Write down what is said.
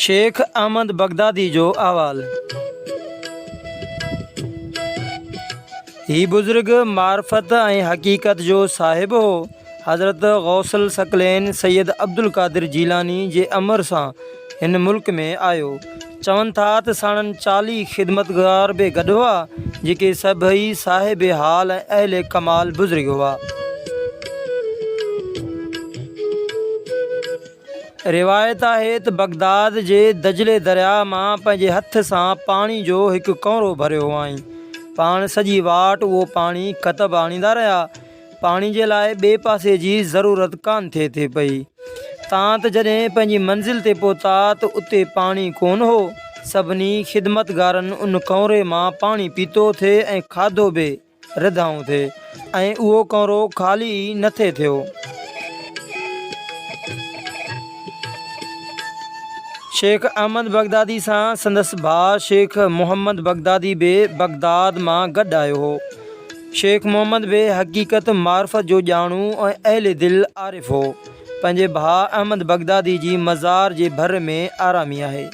شيخ احمد بغدادي جو احوال. هي بزرگ معرفت ۽ حقيقت جو صاحب هو. حضرت غوث الثقلين سيد عبدالقادر جيلاني جي امر سان هن ملڪ ۾ آيو. چون ٿا ته ساڻن 40 خدمتگار به گڏ هئا، جيڪي سڀئي صاحب حال ۽ اهل ڪمال بزرگ هئا. روايت آهي ته بغداد جي دجلي درياء مان پنهنجي هٿ سان پاڻي جو هڪ ڪؤنرو ڀريو هئائين. پاڻ سڄي واٽ اهو پاڻي ڪتب آڻيندا رهيا. پاڻي جي لاء ٻئي پاسي جي ضرورت ڪانه ٿئي ٿي پئي. تان ته جڏهن پنهنجي منزل تي پهتا ته اتي پاڻي ڪونه هو. سڀني خدمتگارن ان ڪؤنري مان پاڻي پيتو ٿي ۽ کاڌو به رڌائون ٿي ۽ اهو ڪؤنرو خالي ئي نه ٿي ٿيو. شيخ احمد بغدادي سان سندس ڀاء شيخ محمد بغدادي به بغداد مان گڏ آيو هو. شيخ محمد به حقيقت معرفت جو ڄاڻو ۽ اهل دل عارف هو. پنهنجي ڀاء احمد بغدادي جي مزار جي ڀر ۾ آرامي آهي.